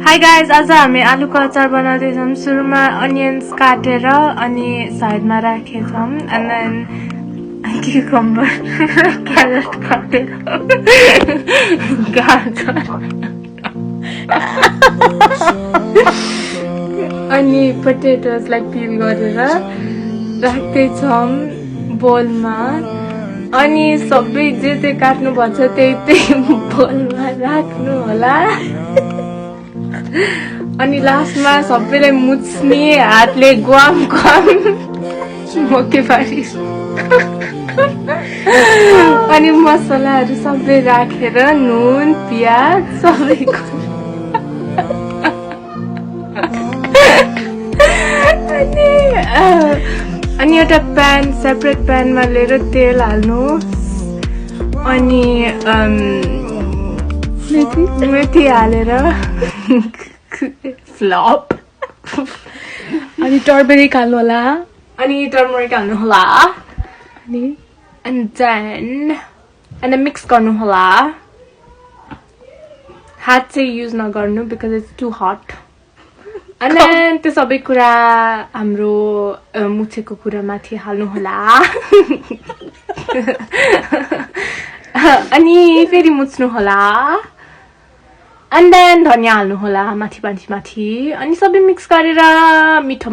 Hi guys, आज हामी आलुको अचार बनाउँदैछौँ। सुरुमा अनियन्स काटेर अनि साइडमा राखेछौँ and then cucumber carrot काटेर गाजर अनि potatoes like peel गरेर राख्दैछौँ बोलमा अनि सबै जे काट्नु पर्छ त्यही बोलमा राख्नु होला अनि लास्टमा सबैलाई मुछ्ने हातले ग्वाम मोके पारी अनि मसलाहरू सबै राखेर नुन प्याज सबै अनि एउटा प्यान सेपरेट प्यानमा लिएर तेल हाल्नु अनि मेथी हालेर फ्लप अनि टर्मरिक हाल्नु होला अनि टर्मरिक हाल्नु होला अनि and then मिक्स गर्नु होला हात चाहिँ युज नगर्नु because it's too hot and then त्यो सबै कुरा हाम्रो मुछेको कुरा माथि हाल्नु होला अनि फेरि मुछ्नु होला and then धनिया हाल्नु होला माथि अनि सबै मिक्स गरेर मिठो